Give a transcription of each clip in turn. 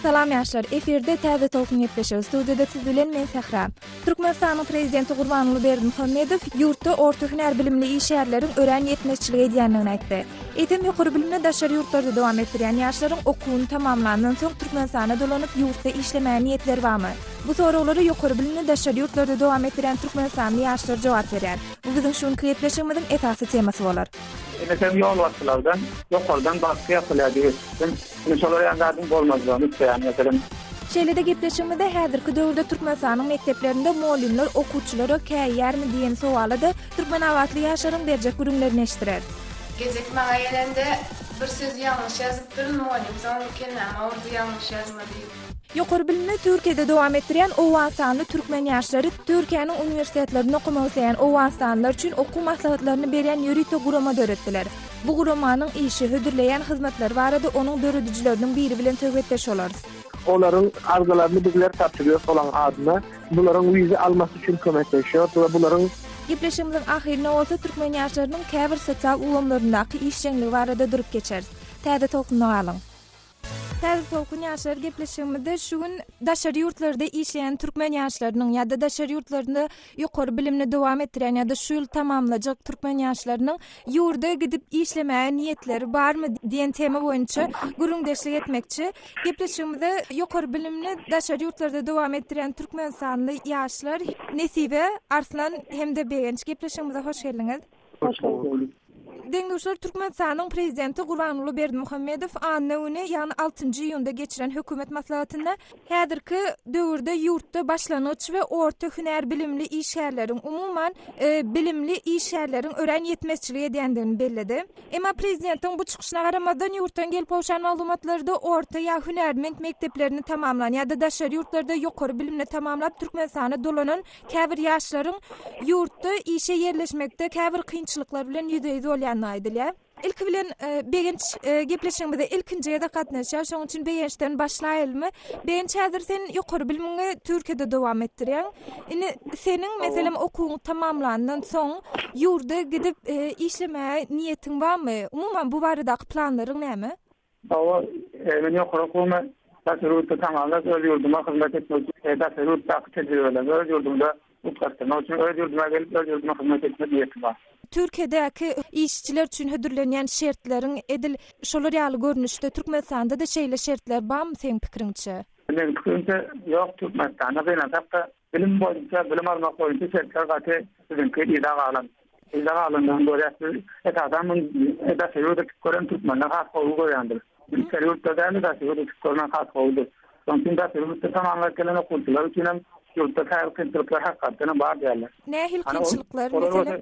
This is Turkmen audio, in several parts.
Salam ýaşlar, efirde Täze Tolkun gepleşigi, studiýada siz bilen men Sähra. Türkmenistanyň Prezidenti Gurbanguly Berdimuhamedow ýurtda orta hünär bilimli işgärleriň örän ýetmezçilik edýändigini aýtdy. Eýsem ýokary bilimini daşary ýurtlarda dowam etdirýän ýaşlaryň okuwyny tamamlandan soň Türkmenistana dolanyp ýurtda işlemäge niýetleri barmy? Bu soraglara ýokary bilimini daşary ýurtlarda dowam etdirýän türkmenistanly ýaşlar jogap berýär. Bu biziň şu günki gepleşigimiziň esasy temasy bolar. Meselem ýolbaşçylardan ýokardan basgy ýapylýar diýip eşitdim. Indi şolar ýaly zadyň bolmazlygyny isleýän meselem. Şeýle-de gepleşigimizde häzirki döwürde Türkmenistanyň mekdeplerinde mugallymlar okuwçylara käýýärmi diýen sowala-da türkmenabatly ýaşlaryň berjek gürrüňlerini eşitdireris. Gezek maňa gelende bir sözi ýalňyş ýazypdyryn mugallym soň kelläme urdy ýalňyş ýazma diýip. Ýokary bilimini Türkiýede dowam etdirýän owganystanly türkmen ýaşlary Türkiýäniň uniwersitetlerinde okamak isleýän owganystanlylar üçin okuw maslahatlaryny berýän ýörite gurama döretdiler. Bu guramanyň işi, hödürleýän hyzmatlary barada onuň döredijileriniň biri bilen söhbetdeş bolarys. Olaryň arzalaryny bizler tabşyrýarys olaň adyna. Bularyň wiza almasy üçin kömekleşýäris we bularyň. Gepleşigimiziň ahyrynda bolsa türkmen ýaşlarynyň käbir sosial ulgamlaryndaky işjeňligi barada durup geçeris. Täze tolkunda galyň! Täze tolkun ýaşlar gepleşigimizde şu gün daşary ýurtlarda işleýän türkmen ýaşlarynyň ýa-da daşary ýurtlarynda ýokary bilimini dowam etdirýän ýa-da şu ýyl tamamlajak türkmen ýaşlarynyň ýurda gidip işlemäge niýetleri barmy diýen tema boýunça gürrüňdeşlik etmekçi. Gepleşigimize ýokary bilimini daşary ýurtlarda dowam etdirýän türkmenistanly ýaşlar Nesibe, Arslan hem-de Begenç gepleşigimize hoş geldiňiz. Hoş bulduk. Deň-duşlar Türkmenistanyň Prezidenti Gurbanguly Berdimuhamedow anna güni, ýagny altynjy iýunda geçiren hökümet maslahatynda häzirki döwürde ýurtda başlangyç we orta hünär bilimli işgärleriň, umuman, bilimli işgärleriň örän ýetmezçilik edýändigini belledi. Emma prezidentiň bu çykyşyna garamazdan, ýurtdan gelip gowşan maglumatlarda orta ýa hünärment mekdeplerini tamamlan ýa-da daşary ýurtlarda ýokary bilimini tamamlap Türkmenistana dolanan Käbir ýaşlaryň ýurtda işe ýerleşmekde käbir kynçylyklar bilen ýüzbe-ýüz bolýandygy aýdylýar. Ilki bilen Begenç gepleşigimize ilkinji gezek gatnaşýar. Şonuň üçin Begençden başlaýalymy? Begenç häzir sen ýokary bilimiňi Türkiýede dowam etdirýäň. Indi seniň meselem okuwyňy tamamlandan soň ýurda gidip işlemäge niýetiň barmy? Umuman bu baradaky planlaryň näme? Hawa, men ýokary okuwymy daşary ýurtda tamamlap, öz ýurduma hyzmat etmek üçin, daşary ýurtdaky tejribelerimi öz ýurdumda utgaşdyrmak üçin öz ýurduma gelip, öz ýurduma hyzmat etmek niýetim bar. Türkiýedäki işçiler üçin hödürlenýän şertleriň edil şolar ýaly görnüşde Türkmenistanda-da şeýle şertler barmy seň pikiriňçe? Meniň pikirimçe, ýok, Türkmenistanda gynansak-da, Bilim boýunça, bilim almak boýunça şertler gaty biziňki yza galan. Yza galandygyny görýäs biz. Esasan muny daşary ýurda gidip gören türkmenler has gowy görýändir. Içeri ýurtda däl-de, daşary ýurda gidip görmek has gowudyr. Şonuň üçin daşary ýurtda tamamlap gelen okuwçylar üçin hem ýurtda käbir kynçylyklar hakykatdan hem bar diýýärler. Nähili kynçylyklar, meselem?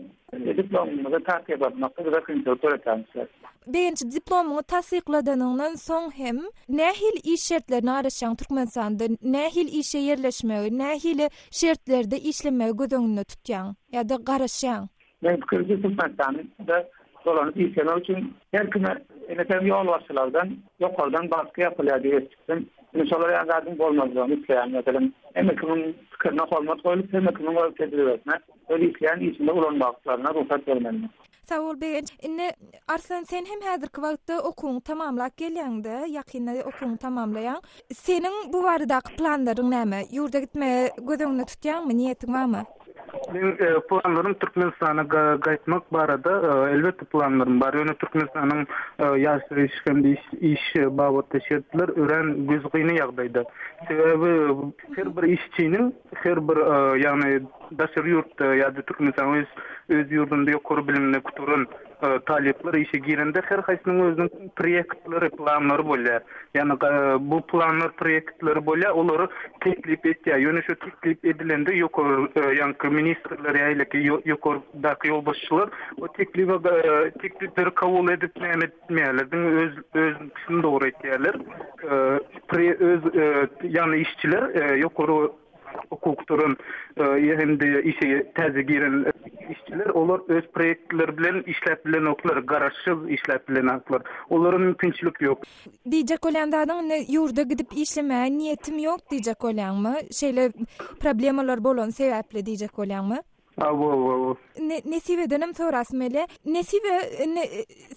Diplomymyzy tassyklatmakda bize kynçylyk döretýärmişler. Begenç, diplomyňy tassykladanyňdan soň hem nähili iş şertlerine garaşýaň Türkmenistanda? Nähili işe ýerleşmegi, nähili şertlerde işlemegi göz öňünde tutýaň ýa-da garaşýaň? Meň pikirimçe Türkmenistanda dolanyp işlemek üçin her kime meselem ýolbaşçylardan ýokardan basgy ýapylýar diýip eşitdim. Indi şolar ýaly zadyň bolmazlygyny isleýän. Meselem hemme kimiň pikirine hormat goýlup hemme kimiň öz tejribesine öz işleýän işinde ulanmaklaryna rugsat bermeli. Sag bol Begenç. Indi Arslan sen hem häzirki wagtda okuwyňy tamamlap gelýäňdä, ýakynda okuwyňy tamamlaýaň. Seniň bu baradaky planlaryň näme? Ýurda gitmegi göz öňünde tutýaňmy, niýetiň barmy? Meň planlarym Türkmenistana gaýtmak barada elbetde planlarym bar. Ýöne Türkmenistanyň ýaşaýyş hem-de iş babatda şertler örän gözgyny ýagdaýda. Sebäbi her bir işçiniň her bir ýagny Daşary ýurtda ýa-da Türkmenistanyň öz öz ýurdunda ýokary bilimini gutaran talyplar işe girende her haýsynyň özüniň proýektleri, planlary bolýar. Ýagny bu planlar, proýektleri bolýar, olary teklip etýär. Ýöne şu teklip edilende ýokary ýaňky ministrler ýa beýleki ýokardaky ýolbaşçylar o teklibe teklipleri kabul edip näme etmeýärler, diňe öz özüniňkisini dogry etýärler. Öz ýagny işçiler ýokary Okuw gutaran hem-de işe täze giren işçiler, olar öz proýektleri bilen işläp bilenoklar, garaşsyz işläp bilenoklar. Olara mümkinçilik ýok. Diýjek bolýan zadyň indi ýurda gidip işlemäge niýetim ýok diýjek bolýaňmy? Şeýle problemalar bolany sebäpli diýjek bolýaňmy? Hawa, hawa. Nesibedenem sorasym gelýär. Nesibe, indi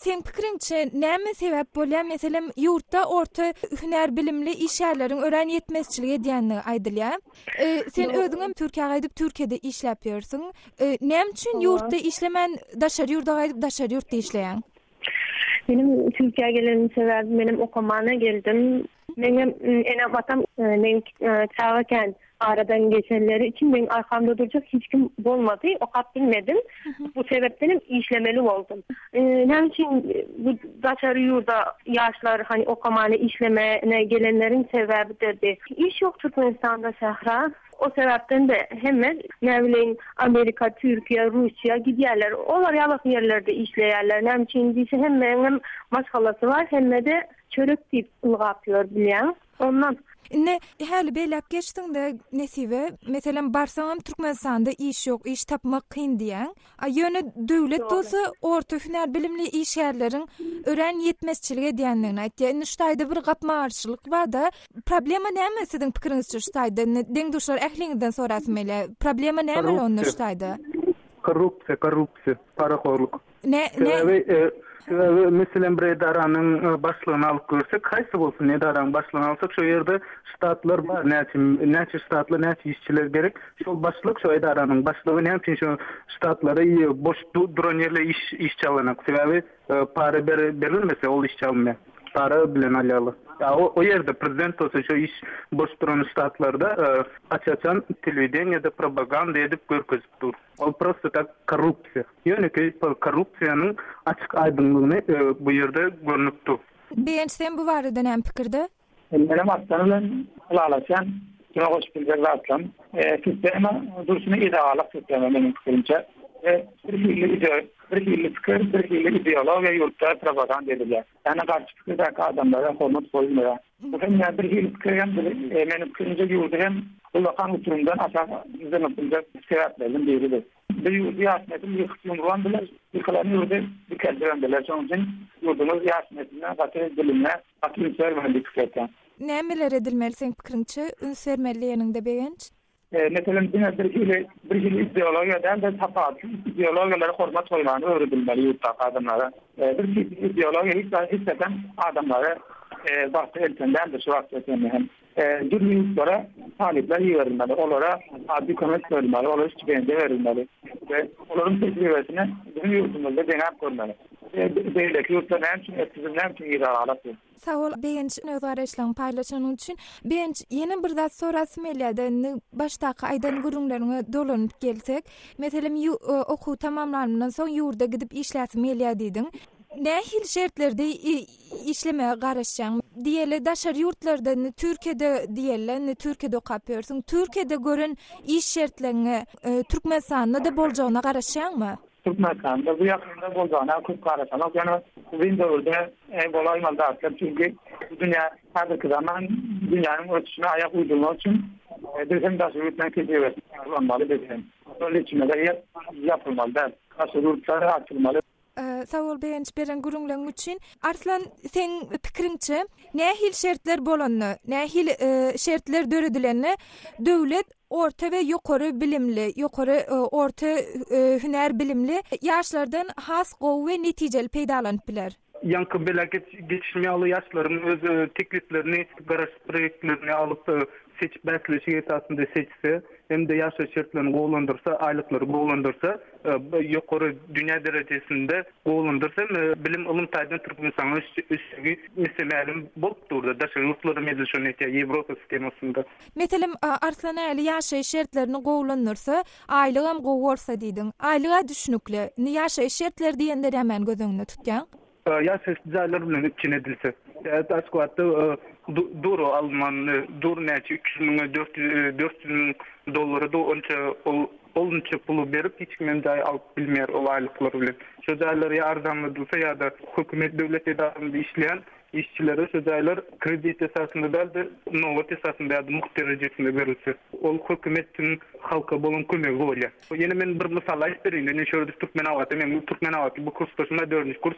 seň pikiriňçe näme sebäp bolýar? Meselem, ýurtda orta hünär bilimli işgärleriň örän ýetmezçilik edýändigi aýdylýar. Sen özüňem Türkiýä gaýdyp, Türkiýede işläp ýörsüň. Näme üçin ýurtda işlemän, daşary ýurda gaýdyp, daşary ýurtda işleýäň? Meniň Türkiýä gelenim sebäbi menem okamana geldim. Meňem enem-atam meň çaga kän aradan geçenleri üçin meň arkamda durjak hiç kim bolmady, okap bilmedim. Bu sebäpden hem işlemeli boldum. Näme üçin bu daşary ýurda ýaşlar hani okamana, işlemene gelenleriň sebäbi-de bi. Iş ýok Türkmenistanda Sähra. O sebäpden-de hemme näbileýin Amerika, Türkiýe, Russiýa gidýärler. Olar ýaly ýerlerde işleýärler. Näme üçin diýse hemmäňem maşgalasy bar, hemme-de çörek diýip ylgap ýör bilýäň. Ondan. Indi häli belläp geçdiňde Nesibe, meselem barsaňam Türkmenistanda iş ýok, iş tapmak kyn diýýäň. A ýöne döwlet bolsa orta hünär bilimli işgärleriň örän ýetmezçilik edýändigini aýtýar. Indi şu taýda bir gapma-garşylyk bar-da. Problema näme siziň pikiriňizçe şu taýda? Indi deň-duşlar ähliňizden sorasym gelýär. Problema näme onda şu taýda? Korrupsiýa, korrupsiýa, parahorluk. Ne, ne? Sebäbi, sebäbi meselem bir edaranyň başlygyny alyp görsek, haýsy bolsun edaranyň başlygyny alsak, şo ýerde ştatlar bar, näçe, näçe ştatly, näçe işçiler gerek, şol başlyk, şo edaranyň başlygy näme üçin şo ştatlary boş duran ýerlere iş, işçi alanak? Sebäbi para berilmese ol işçi alynmaýar. Para bilen alýarlar. Ýa o, o ýerde prezident bolsa şo iş boş duran ştatlarda aç-açan telewideniýede propaganda edip görkezip dur. Ol prosto tak korrupsiýa. Ýönekeý korrupsiýanyň açyk aýdyňlygyny bu ýerde görnüp dur. Begenç sen bu barada näme pikirde? Menem Arslan bilen ylalaşýan. Şuna goşup biljek zatlarym, sistema durşuna ideallyk sistema meniň pikirimçe. We bir hili ide, bir hili pikir, bir hili ideologiýa ýurtda propaganda edilýär. Ýagny garşy pikirdäki adamlara hormat goýulmaýar. Bu hem ýa bir hili pikir hem meniň pikirimçe ýurdy hem ullakan uçurymdan aşak zyňyp biljek sebäplerden biridir. Bir ýurdy ýaş nesil ýykyp ýumruban biler, ýykylan ýurdy dikeldibem biler. Şonuň üçin ýurdumyz ýaş nesline gaty bilimine gaty üns bermeli diýip pikir etýän. Nämeler edilmeli seň pikiriňçe üns bermeli diýeniňde Begenç? Meselem diňe bir hili bir hili ideologiýa däl-de tapawutly ideologiýalara hormat goýmany öwredilmeli ýurtdaky adamlara. Bir hili ideologiýa hiç wagt hiç haçan adamlary bagta elten däldir şu wagtda çenli hem. Dürli ýurtlara talyplar iberilmeli, olara maddy kömek berilmeli, olara stipendiýa berilmeli we olaryň tejribesini biziň ýurdumyzda deňäp görmeli. Beýleki ýurtlar näme üçin ösdi, biz näme üçin yza galyp? Sag bol Begenç öz garaýyşlaryňy paýlaşanyň üçin. Begenç ýene bir zat sorasym gelýärdi. Indi başdaky aýdan gürrüňleriňe dolanyp gelsek. Meselem okuw tamamlanymdan soň ýurda gidip işläsim gelýär diýdiň. Nähili şertlerde işlemege garaşýaň? Diýeli daşary ýurtlarda indi Türkiýede diýeli indi Türkiýede okap ýörsüň. Türkiýede gören iş şertleriňe Türkmenistanda-da boljagyna garaşýaňmy? Türkmenistanda bu ýakynda boljagyna köp garaşamok. Ýöne uzyn döwürde bolaýmaly zatlar. Çünki bu dünýä häzirki zaman dünýäniň ösüşine aýak uýdurmak üçin biz hem daşary ýurtlaryň tejribesini ulanmaly biz hem. Şol içimize ýapylmaly däl. Daşary ýurtlara açylmaly. Sag bol Begenç beren gürrüňleriň üçin. Arslan seň pikiriňçe nähili şertler bolanda, nähili şertler döredilende döwlet orta we ýokary bilimli, ýokary orta hünär bilimli ýaşlardan has gowy we netijeli peýdalanyp biler? Ýaňky bela geçişim ýaly ýaşlaryň öz tekliplerini, garaşsyz proýektlerini alyp seçip bäsleşik esasynda seçse hem-de ýaşaýyş şertlerini gowulandyrsa, aýlyklary gowulandyrsa, ýokary dünýä derejesinde gowulandyrsa bilim ylym taýdan Türkmenistanyň ösüşi mese-mälim bolup durdy. Daşary ýurtlaram edil şony etýär, Ýewropa sistemasynda. Meselem, Arslan äli ýaşaýyş şertlerini gowulandyrsa, aýlygam gowy bolsa diýdiň. Aýlyg-a düşnükli. Indi ýaşaýyş şertleri diýende nämäni göz öňünde tutýaň? Ýaşaýyş jaýlar bilen üpjün edilse. Aşgabatda dur alman dur näçe 300 müňe 400 müň dollara da onça ol onça puly berip hiç kimem jaý alyp bilmeýär ol aýlyklar bilen. Şo jaýlar ýa arzanladylsa ýa-da hökümet döwlet edarasynda işleýän. Işçilere şu jaýlar kredit esasynda däl-de, nobat esasynda ýa-da mugt derejesinde berilse, ol hökümetiň halka bolan kömegi bolýar. Ýene men bir mysal aýdyp bereýin, ine şu ýerde Türkmenabatda meň Türkmenabatly bu kursdaşym bar, dördünji kurs,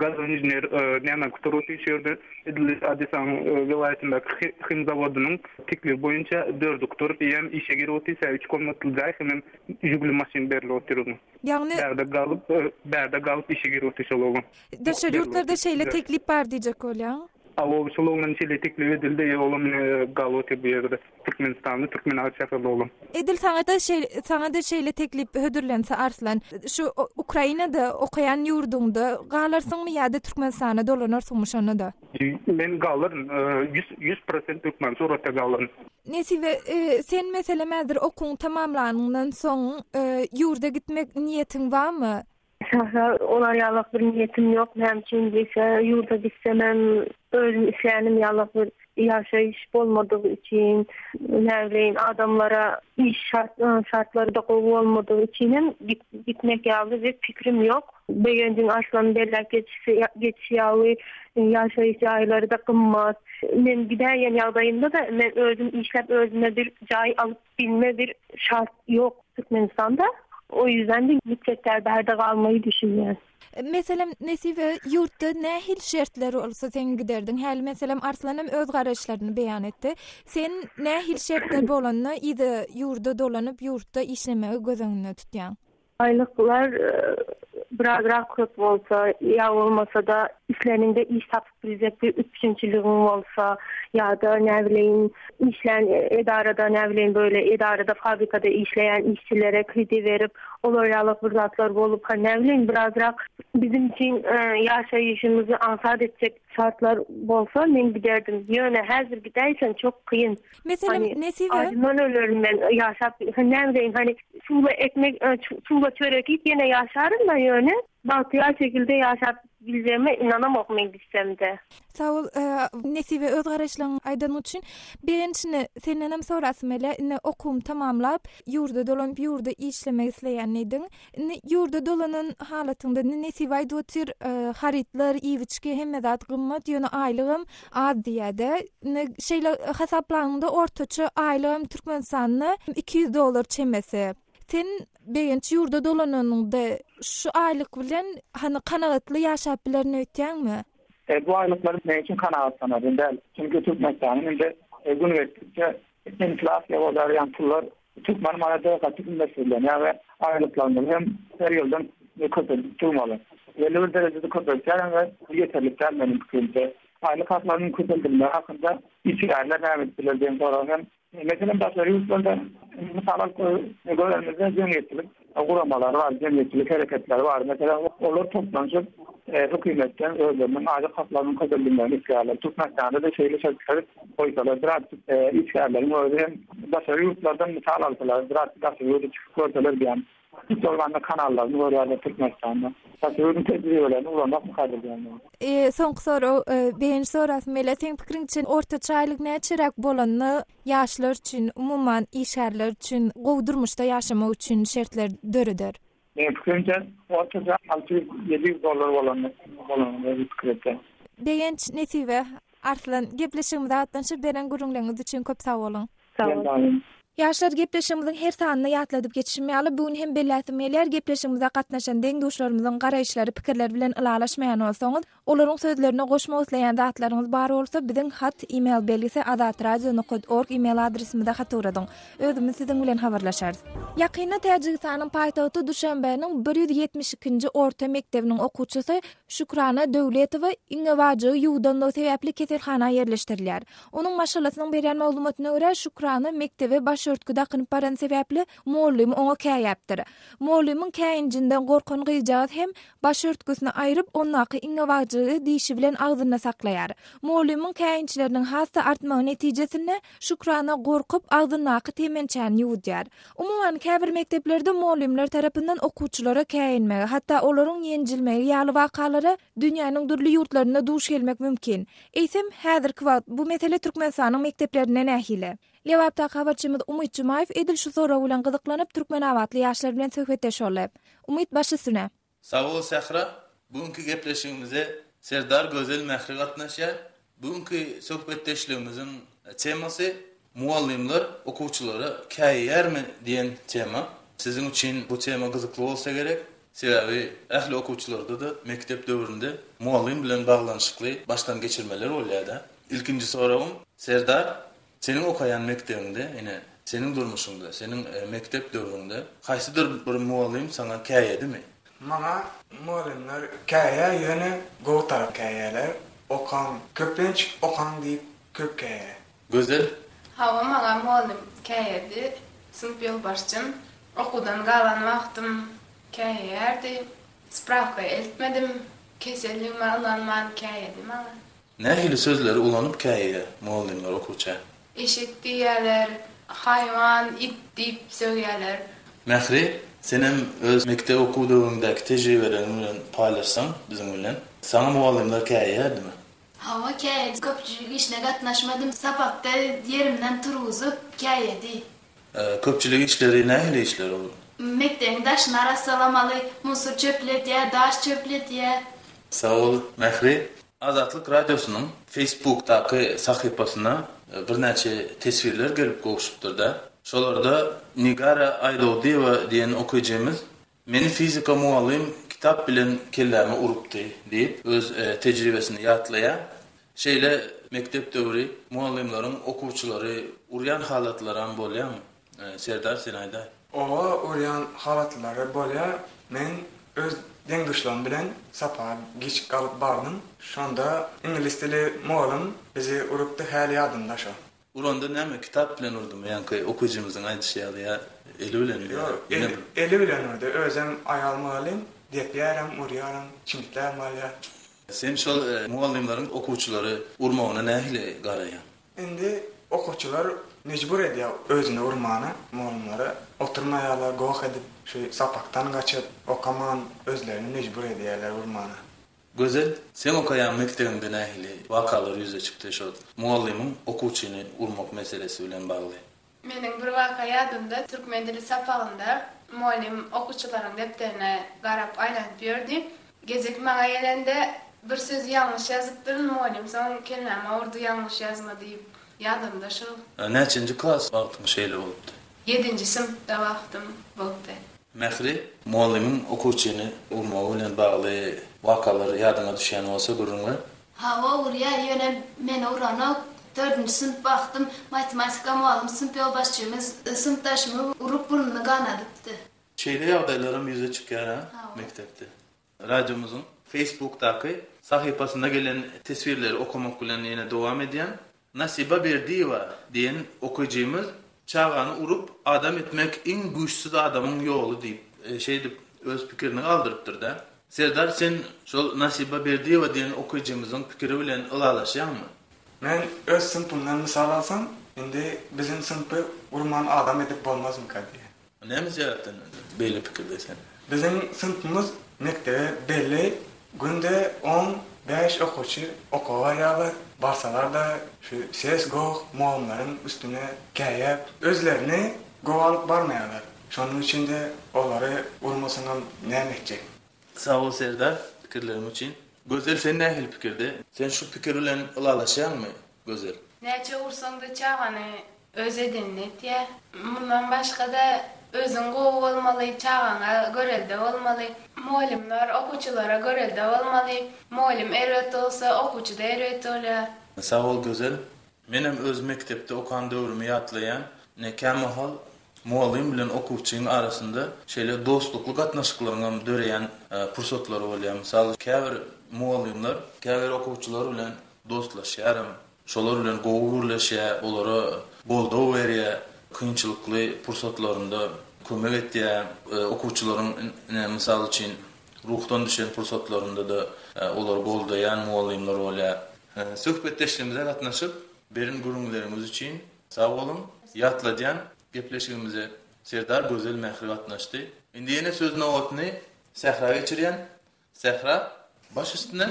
gazoinžener näme gutaryp otyr, şu ýerde edil Odessanyň welaýatyndaky him zawodynyň teklibi boýunça dördi gutaryp, eýýäm işe girip otyr, sebäbi üç komnatly jaý hemem Žiguli maşyn berlip otyr oňa. Ýagny. Bärde galyp, bärde galyp işe girip otyr şol oglan. Daşary ýurtlarda şeýle teklip bar diýjek bolýaň. Hawa, şol oglan şeýle teklip edildi, olam ine galyp otyr bu ýerde. Türkmenistanly, Türkmenabat şäherli oglan. Edil saňa-da şeýle, saňa-da şeýle teklip hödürlense Arslan, şu Ukrainada okaýan ýurduňda galarsyňmy ýa-da Türkmenistana dolanarsyňmy şonda-da? Men galaryn, 100% hökman suratda galaryn. Nesibe, sen meselem häzir okuwyňy tamamlanyňdan soň ýurda gitmek niýetiň barmy? Şahsa olar ýalak bir niýetim ýok. Näme üçin diýse, ýurda gitsemem özüm islänim ýalak bir ýaşaýyş bolmadygy üçin, näbileýin adamlara iş şartlary-da gowy bolmadygy üçin hem gitmek ýaly bir pikrim ýok. Begenjiň Arslanyň belläp geçişi geçişi ýaly ýaşaýyş jaýlary-da gymmat. Men gidäýen ýagdaýymda-da men özüm işläp özüme bir jaý alyp bilme bir şart ýok Türkmenistanda. O ýüzden-de gitjek däl bärde galmaýy düşünýän. Meselem Nesibe ýurtda nähili şertler bolsa sen giderdiň? Häli meselem Arslan hem öz garaýyşlaryny beýan etdi. Sen nähili şertler bolanda yza ýurda dolanyp ýurtda işlemegi göz öňünde tutýaň? Aýlyklar birazrak köp bolsa, ýa bolmasa-da isläniňde iş tapyp biljek bir üpjünçiligiň bolsa, ýa-da näbileýin işlän edarada näbileýin böyle edarada fabrikada işleýän işçilere kredi berip, olar ýalak bir zatlar bolup, ha näbileýin birazrak biziň üçin ýaşaýşymyzy aňsat etjek şartlar bolsa men giderdim. Ýöne häzir gidäýsem çok kyn. Meselem, Nesibe. Ajymdan ölerin men ýaşap, näme diýeýin, hany suwla ekmek, suwla çörek iýip ýene ýaşaryn-da ýöne bagtyýar şekilde ýaşap biljegime ynanamok men gitsem-de. Sag bol, Nesibe öz garaýyşlaryňy aýdanyň üçin. Begenç indi sendenem sorasym gelýär, indi okuwymy tamamlap, ýurda dolanyp, ýurda işlemek isleýän diýdiň. Indi ýurda dolanan halatyňda indi Nesibe aýdyp otyr, harytlar, iýip-içgi hemme zat gymmat, ýöne aýlygam az diýýär-de. Indi şeýle hasaplanyňda ortaça aýlygam Türkmenistanda 200 dollar çemesi. Sen Begenç ýurda dolananyňda şu aýlyk bilen hany kanagatly ýaşap bilerin öýtýäňmi? Bu aýlyklar meň üçin kanagatlanarly däl. Çünki Türkmenistanyň indi gün geçdikçe Inflasiýa bolýar, ýagny pullar türkmen manady gaty hümmetsyzlanýar we aýlyklarymyzy hem her ýyldan köpeldip durmaly. Belli bir derejede köpeltýär hem we bu ýeterlik däl meniň pikirimçe. Aýlyk haklarynyň köpeldilmegi hakynda işgärler näme edip biler diýen sorag hem Meselem daşary ýurtlarda mysal alyp görenimizde jemgyýetçilik guramalary bar, jemgyýetçilik hereketleri bar. Meselem olar toplanyşyp hökümetden özleriniň aýlyk haklarynyň köpeldilmegini isleýärler. Türkmenistanda-da şeýle şertleri goýsalar, biraz işgärleriň özi hem daşary ýurtlardan mysal alsalar, biraz daşary ýurda çykyp görseler diýýän. Hiç bolmanda kanallaryny görýärler Türkmenistanda. Daşary ýurduň tejribelerini ulanmak mukadder diýýän men. Soňky sorag, Begenç sorasym gelýär. Seň pikiriňçe ortaça aýlyk näçeräk bolanda ýaşlar üçin, umuman işgärler üçin gowy durmuşda ýaşamak üçin şertler döreder? Meniň pikirimçe, ortaça 600, 700 dollar bolanda, bolanda diýip pikir etýän. Begenç, Nesibe, Arslan, gepleşigimize gatnaşyp beren gürrüňleriňiz üçin köp sag boluň. Sag boluň. Ýaşlar gepleşigimiziň her sanynda ýatladyp geçişim ýaly, bu gün hem belläsim gelýär, gepleşigimize gatnaşan deň-duşlarymyzyň garaýyşlary, pikirleri bilen ylalaşmaýan bolsaňyz, Olaryň sözlerine goşmak isleýän zatlaryňyz bar bolsa, biziň hat, e-mail belgisi azatradio nokat org e-mail adresimize hat ugradyň. Özümiz siziň bilen habarlaşarys. Ýakynda Täjigistanyň paýtagty Duşanbeniň 172-nji orta mekdebiniň okuwçysy Şükrana Döwletowa iňňebajygy ýuwudanlygy sebäpli keselhana ýerleşdirilýär. Onuň maşgalasynyň berýän maglumatyna görä, Şükrana mekdebe başörtgi dakynyp barany sebäpli mugallym oňa käýäpdir. Mugallymyň käýinjinden gorkan gyzjagaz hem Başörtgüsini aýryp, ondaky iňňebagjygy dişi bilen agzynda saklaýar. Mugallymyň käýinçleriniň has-da artmagy netijesinde, Şükrana gorkup, agzyndaky temençäni ýuwudýar. Umuman, käbir mekdeplerde mugallymlar tarapyndan okuwçylara käýinmegi, hatda olaryň ýenjilmegi ýaly wakalara dünýäniň dürli ýurtlarynda duş gelmek mümkin. Eýsem, häzirki wagt bu mesele Türkmenistanyň mekdeplerinde nähili? Lebapdaky habarçymyz Umyt Jumaýew edil şu sorag bilen gyzyklanyp, türkmenabatly ýaşlar bilen söhbetdeş boldy. Umyt, baş üstüne. Sag bol Sähra. Bu günki gepleşigimize. Serdar Gözel Mähri gatnaşýar. Bu günki söhbetdeşligimiziň temasy Mugallymlar okuwçylara käýeýärmi diýen tema. Siziň üçin bu tema gyzykly bolsa gerek. Sebäbi ähli okuwçylarda-da mekdep döwründe mugallym bilen baglanyşykly başdan geçirmeler bolýar-da. Ilkinji soragym, Serdar, seniň okaýan mekdebiňde, ine, seniň durmuşyňda, seniň mekdep döwrüňde haýsydyr bir mugallym saňa käýedimi? Maňa mugallymlar käýýär, ýöne gowy tarap käýýärler. Okaň, köplenç okaň diýip köp käýýär. Gözel. Hawa maňa mugallym käýedi, synp ýolbaşçym. Okuwdan galan wagtym käýeýärdi. Sprawka eltmedim. Keselligime ynanman käýedi maňa. Nähili sözleri ulanyp käýeýär mugallymlar okuwça? Eşek diýýärler, haýwan, it diýip sögýärler. Mähri, senem öz mekdep okuw döwrüňdäki tejribeleriň bilen paýlaşsaň biziň bilen. Saňa mugallymlar käýeýärdimi? Hawa, käýedi. Köpçülik işine gatnaşmadym. Sapakda ýerimden turuzyp käýedi. Köpçülik işleri nähili işler ol? Mekdebiň daşyny arassalamaly, musur çöpledýär, daş çöpledýär. Sag bol, Mähri. Azatlyk Radiosynyň Facebookdaky sahypasyna birnäçe teswirler gelip gowşupdyr-da. Şolarda Nigara Aýdogdyýewa diýen okyjymyz Meni fizika mugallym kitap bilen kelläme urupdy diýip, öz tejribesini ýatlaýar. Şeýle mekdep döwri mugallymlaryň okuwçylary urýan halatlaram bolýarmy? Serdar sen aýdaý. Oba urýan halatlary bolýar. Men öz deň-duşlarym bilen sapaga giç galyp bardym. Şonda iňlis dili mugallym bizi urupdy, häli ýadymda şo. Uranda näme, kitap bilen urdumy, ýaňky okyjymyzyň aýdyşy ýaly ýa eli bilenmi ýa Ýok, ýene bir. eli bilen urdy. Özem aýal mugallym, depýärem, urýaram, çimtläp alýar. Sen şol mugallymlaryň okuwçylary urmagyna nähili garaýaň? Indi okuwçylar mejbur edýär özüni urmana, mugallymlary oturmaýarlar, goh edip, şu sapakdan gaçyp, okaman özlerini mejbur edýärler urmana. Gözel, seň okaýan mekdebiňde nähili wakalar ýüze çykdy şol mugallymyň okuwçyny urmak meselesi bilen bagly? Meniň bir waka ýadymda, türkmen dili sapagynda mugallym okuwçylaryň depderine garap aýlanyp ýördi. Gezek maňa gelende bir sözi ýalňyş ýazypdyryn, mugallym soň kelläme urdy ýalňyş ýazma diýip. Ýadymda şol. Näçenji klas wagtyň şeýle bolupdy? Ýedinji synpda wagtym bolupdy. Mähri, mugallymyň okuwçyny urmagy bilen bagly wakalar ýadyňa düşýän bolsa gürrüň ber. Hawa urýar, ýöne meni uranok. Dördünji synp wagtym matematika mugallym synp ýolbaşçymyz synpdaşymy urup burnuny ganadypdy. Şeýle ýagdaýlaram ýüze çykýar-a mekdepde. Radiomyzyň Facebookdaky sahypasynda gelen teswirleri okamak bilen ýene dowam edýän. Nasiba Berdiýewa diýen okyjymyz Çagany urup adam etmek iň güýçsüz adamyň ýoly diýip, şeýdip öz pikirini galdyrypdyr-da. Serdar sen şol Nasiba Berdiýewa diýen okyjymyzyň pikiri bilen ylalaşýaňmy? Men öz synpymdan mysal alsam, indi biziň synpy urman adam edip bolmazmyka diýýän. Näme sebäpden beýle pikirde sen? Biziň synpymyz mekdebe belli günde on bäş okuwçy okuwa barýarlar. Barsalar-da şu ses goh mugallymlaryň üstüne käýäp, özlerini gowy alyp barmaýarlar. Şonuň üçin-de olary urmasaňam näme etjek? Sag bol Serdar pikirleriň üçin. Gözel sen nähili pikirde? Sen şu pikir bilen ylalaşýaňmy Gözel? Näçe ursaňda çagany öz edenini etýär. Mundan başga-da özüň gowy bolmaly, çagaňa görelde bolmaly. Mugallymlar okuwçylara görelde bolmaly. Mugallym erbet bolsa, okuwçy-da erbet bolýar. Sag bol Gözel. Menem öz mekdepde okan döwrümi ýatlaýan. Ine kämahal mugallym bilen okuwçyň arasynda şeýle dostlukly gatnaşyklaryňam döreýän pursatlary bolýar. Mysal, käbir mugallymlar käbir okuwçylar bilen dostlaşýaram, şolar bilen gowy gürleşýär, olara goldaw berýär, kynçylykly pursatlarynda kömek etýär. Okuwçylaryň ine, mysal üçin, ruhdan düşen pursatlarynda-da olary goldaýan mugallymlar bolýar. Söhbetdeşligimize gatnaşyp, beren gürrüňleriňiz üçin sag boluň. Ýatladýan, gepleşigimize Serdar Gözel Mähri gatnaşdy. Indi ýene söz nobatyny Sähra geçirýän. Sähra, baş üstüne.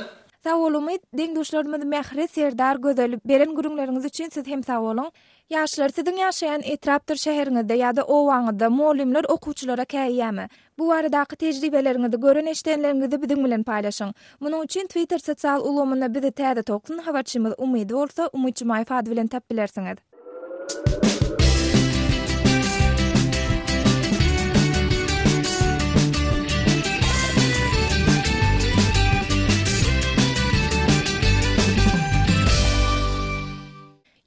Sag bol Umyt, deň-duşlarymyz Mähri, Serdar, Gözel beren gürrüňleriňiz üçin siz hem sag boluň. Ýaşlar, siziň ýaşaýan etrapdyr şäheriňizde ýa-da obaňyzda mugallymlar okuwçylara käýýärmi? Bu baradaky tejribeleriňizi, gören-eşidenleriňizi biziň bilen paýlaşyň. Munuň üçin Twitter sosial ulgamynda bizi Täze Tolkun habarçymyz Umydy bolsa Umyt Jumaýew ady bilen tapyp bilersiňiz.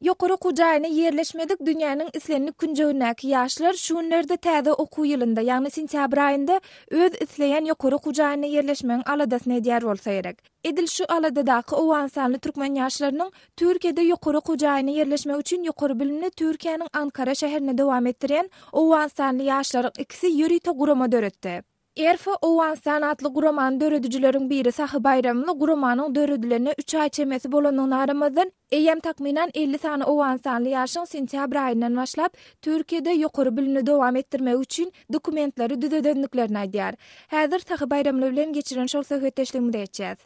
Ýokary okuw jaýyna ýerleşmedik dünýäniň islendik künjegindäki ýaşlar şu günlerde täze okuw ýylynda, ýagny sentýabr aýynda öz isleýän ýokary okuw jaýyna ýerleşmegiň aladasyny edýär bolsa gerek. Edil şu aladadaky owganystanly türkmen ýaşlarynyň Türkiýede ýokary okuw jaýyna ýerleşmek üçin ýokary bilimini Türkiýäniň Ankara şäherinde dowam etdirýän owganystanly ýaşlaryň ikisi ýörite gurama döretdi. Erfa Owganystan atly guramany döredijileriň biri Sahy Baýramly guramanyň döredilenine üç aý çemesi bolandygyna garamazdan, eýýäm takmynan 50 sany owganystanly ýaşyň sentýabr aýyndan başlap Türkiýede ýokary bilimini dowam etdirmegi üçin dokumentleri düzedendiklerini aýdýar. Häzir Sahy Baýramly bilen geçiren şol söhbetdeşligimize geçýäs.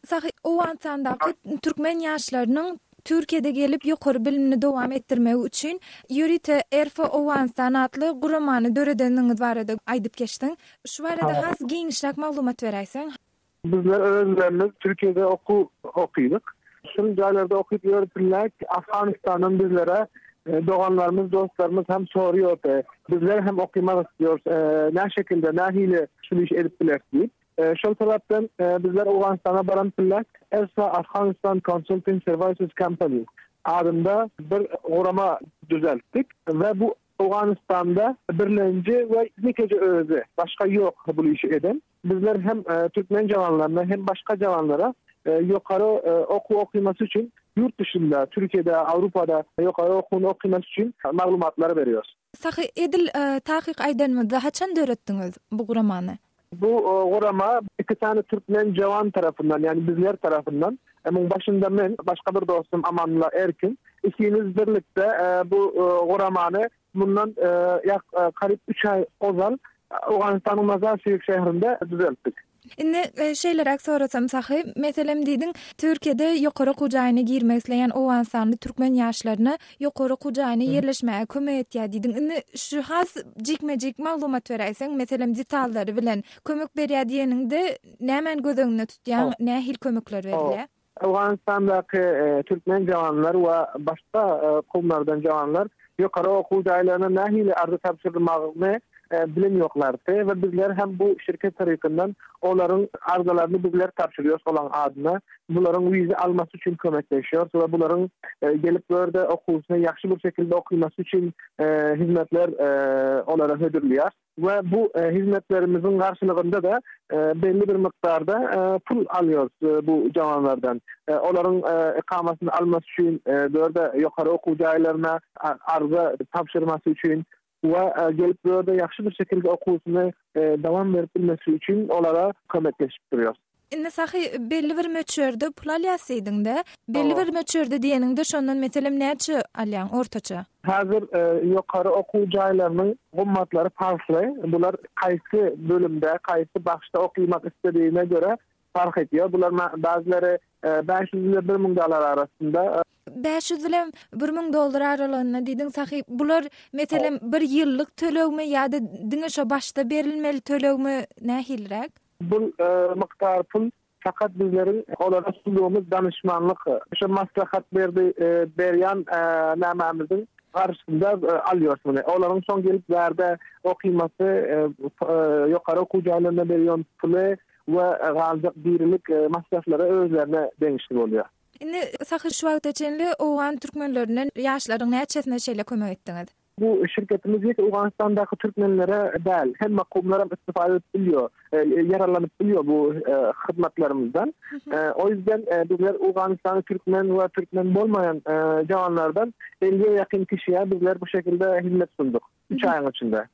Sahy, Owganystandaky türkmen ýaşlarynyň Türkiýede gelip ýokary bilimini dowam etdirmegi üçin ýörite Erfa Owganystan atly guramany döredendigiňiz barada aýdyp geçdiň. Şu barada has giňişräk maglumat beräýseň. Bizler özlerimiz Türkiýede okuw okydyk. Şul jaýlarda okyp ýörüpdiler. Afganistandan bizlere doganlarymyz, dostlarymyz hem soruyordy. Bizler hem okymak istiyoruz. Nä şekilde, nähili şul işi edip bileris diýip. Şol sebäpden bizler Owganystana baran pille ESA Afghanistan Consulting Services Company adynda bir gurama düzeltdik we bu Owganystanda birlenji we ýekeje özi, başga ýok bu işi eden. Bizler hem türkmen jawanlaryna hem başga jawanlara ýokary okuw okymasy üçin ýurt dışynda, Türkiýede, Awrupada ýokary okuwyny okymasy üçin maglumatlary berýäris. Sahy, edil takyk aýdanymyzda haçan döretdiňiz bu guramany? Bu gurama iki sany türkmen jawan tarapyndan, ýagny bizler tarapyndan, muň başynda men, başga bir dostum Amanullah Erkin, ikimiz birlikde bu guramany mundan ýak garyp üç aý ozal Owganystanyň Mazar-Şerif şäherinde düzeltdik. Indi şeýleräk sorasam Sahy, meselem diýdiň, Türkiýede ýokary okuw jaýyna girmek isleýän owganystanly türkmen ýaşlaryna ýokary okuw jaýyna ýerleşmäge kömek etýär diýdiň. Indi şu has jikme-jik maglumat beräýseň, meselem detallary bilen kömek berýär diýeniňde nämäni göz öňünde tutýaň, nähili kömekler berilýär? Owganystandaky türkmen jawanlar we başga kowumlardan jawanlar ýokary okuw jaýlaryna nähili arza tabşyrmagyny bilen ýoklardy we bizler hem bu şirket tarapyndan olaryň arzalaryny bizler tabşyrýarys olaryň adyna bularyň wiza almasy üçin kömekleşýäris we bularyň gelip bu ýerde okuwysyny ýagşy bir şekilde okymasy üçin hizmetler olara hödürleýäris. We bu hizmetlerimiziň garşylygynda-da belli bir mukdarda pul alýarys bu jawanlardan. Olaryň ikamasyny almasy üçin, bu ýerde ýokary okuw jaýlaryna arza tabşyrmasy üçin we gelip bu ýerde ýagşy bir şekilde okuwysyny dowam berip bilmesi üçin olara kömekleşip durýarys. Indi Sahy belli bir möçberde pul alýas diýdiňdä. Belli bir möçberde diýeniňde şondan meselem näçe alýaň ortaça? Häzir ýokary okuw jaýlarynyň gymmatlary parhly. Bular haýsy bölümde, haýsy bagşda okymak isledigine görä parh edýär. Bular bäzleri 500 ile 1000 dollar arasynda. 500 bilen 1000 dollar aralygynda diýdiň Sahy. Bular meselem bir ýyllyk tölegmi ýa-da diňe şo başda berilmeli tölegmi nähiliräk? Bu mukdar pul fakat bizleriň olara sundugymyz danyşmanlyk, şo maslahat berdi berýän nämämiziň garşysynda alýarys muny. Olaryň soň gelip bärde okymasy, ýokary okuw jaýlaryna berýän puly we galjak dirilik masraflary özlerine deňişli bolýar. Indi Sahy şu wagta çenli owgan türkmenlerinden ýaşlaryň näçesine şeýle kömek etdiňiz? Bu şirketimiz ýeke Owganystandaky türkmenlere däl, hemme kowumlaram istifade edip bilýär, ýararlanyp bilýär bu hyzmatlarymyzdan. O ýüzden bizler Owganystanda türkmen we türkmen bolmaýan jawanlardan elliye ýakyn kişiye bizler bu şekilde hizmet sunduk üç aýyň içinde.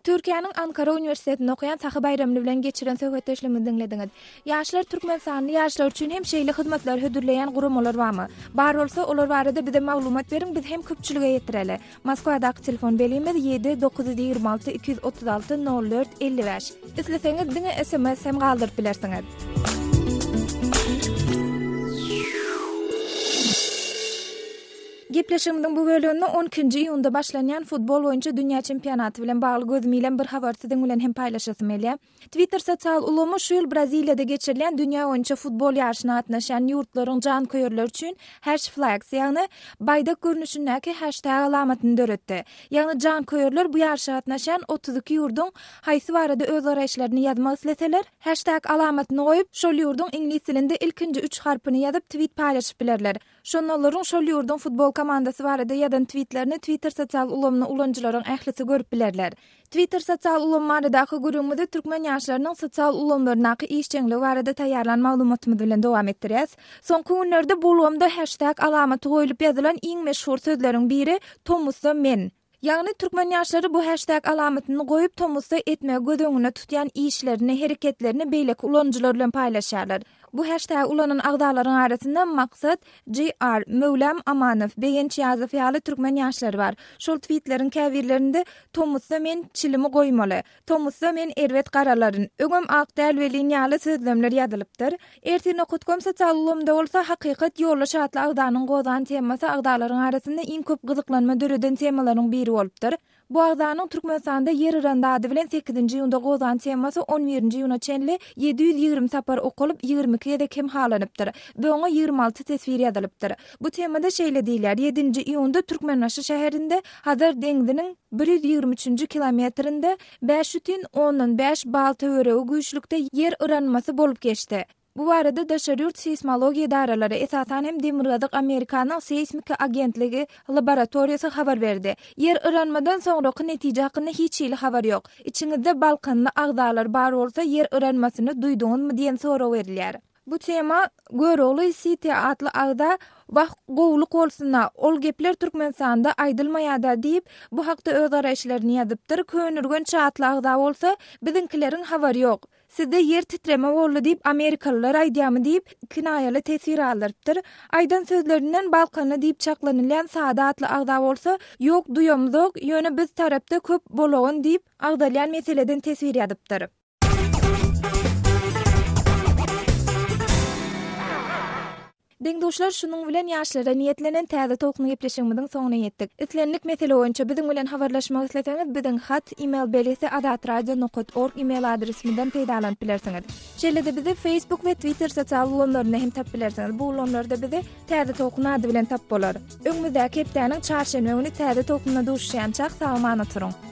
Türkiýäniň Ankara uniwersitetinde okaýan Sahy Baýramly bilen geçiren söhbetdeşligimizi diňlediňiz. Ýaşlar Türkmenistanly ýaşlar üçin hem şeýle hyzmatlary hödürleýän guramalar barmy? Bar bolsa, olar barada bize maglumat beriň, biz hem köpçülige ýetireli. Moskwadaky telefon belgimiz 7 926 236 04 55. Isleseňiz diňe sms hem galdyryp bilersiňiz. Gepleşigimiziň bu böleginde on ikinji iýunda başlanýan futbol boýunça dünýä çempionaty bilen bagly gözümi ilen bir habary siziň bilen hem paýlaşasym gelýär. Twitter sosial ulgamy şu ýyl Braziliýada geçirilýän dünýä boýunça futbol ýaryşyna gatnaşýan ýurtlaryň janköýerleri üçin hashflags, ýagny baýdak görnüşindäki heştag alamatyny döretdi. Ýagny janköýerler bu ýaryşa gatnaşýan 32 ýurduň haýsy barada öz garaýyşlaryny ýazmak isleseler, heştag alamatyny goýup, şol ýurduň iňlis dilinde ilkinji üç harpyny ýazyp twit paýlaşyp bilerler. Şonda olaryň şol ýurduň futbol komandasy barada ýazan twitlerini Twitter sosial ulgamyny ulanyjylaryň ählisi görüp bilerler. Twitter sosial ulgamy baradaky gürrüňimizi türkmen ýaşlarynyň sosial ulgamlaryndaky işjeňligi barada taýýarlan maglumatymyz bilen dowam etdirýäs. Soňky günlerde bu ulgamda heştag alamaty goýlup ýazylan iň meşhur sözleriň biri Tomusda men. Ýagny türkmen ýaşlary bu heştag alamatyny goýup tomusda etmegi göz öňünde tutýan işlerini, hereketlerini beýleki ulanyjylar bilen paýlaşýarlar. Bu heştagi ulanan agzalaryň arasynda Maksat, GR, Möwlam Amanow, Begenç Ýazow ýaly türkmen ýaşlary bar. Şol twitlerin käbirlerinde Tomusda men çilimi goýmaly, Tomusda men erbet garalaryn, öňem ak däl welin ýaly sözlemler ýazylypdyr. Ertir nokatkom sosial ulgamynda bolsa Hakykat ýoldaş atly agzanyň gozgan temasy agzalaryň arasynda iň köp gyzyklanma döreden temalaryň biri bolupdyr. Bu agzanyň Türkmenistanda ýer yrandy ady bilen sekizinji iýunda gozgan temasy on birinji iýuna çenli 720 sapar okalyp, 22 gezek hem halanypdyr we oňa 26 teswir ýazylypdyr. Bu temada şeýle diýilýär, Ýedinji iýunda Türkmenbaşy şäherinde Hazar deňziniň 123-nji kilometrinde 5,5 bal töweregi güýçlükde ýer yranmasy bolup geçdi. Bu barada daşary ýurt seýsmologiýa edaralary, esasan hem Demirgazyk Amerikanyň seýsmiki agentligi laboratoriýasy habar berdi. Ýer yranmadan soňraky netije hakynda hiç hili habar ýok. Içiňizde balkanly agzalar bar bolsa ýer yranmasyny duýduňyzmy diýen sorag berilýär. Bu tema Görogly City atly agza Wah, gowulyk bolsun-a, ol gepler Türkmenistanda aýdylmaýa-da diýip, bu hakda öz garaýyşlaryny ýazypdyr. Köneürgenç atly agza bolsa Biziňkileriň habary ýok. Sizde ýer titreme boldy diýip amerikalylar aýdýamy diýip, kinaýaly teswir galdyrypdyr. Aýdan sözlerinden balkanly diýip çaklanylýan Sada atly agza bolsa, Ýok duýamyzok, ýöne biz tarapda köp bolagan diýip, agzalýan meseleden teswir ýazypdyr. Deň-duşlar şunuň bilen ýaşlara niýetlenen Täze tolkun gepleşigimiziň soňuna ýetdik. Islendik mesele boýunça biziň bilen habarlaşmak isleseňiz biziň hat, email belgisi azatradio nokat org email adresimizden peýdalanyp bilersiňiz. Şeýle-de bizi Facebook we Twitter sosial ulgamlarynda hem tapyp bilersiňiz. Bu ulgamlarda bizi Täze tolkun ady bilen tapyp bolar. Öňümizdäki hepdäniň çarşenbe güni Täze tolkunda duşuşýançak sag-aman oturyň.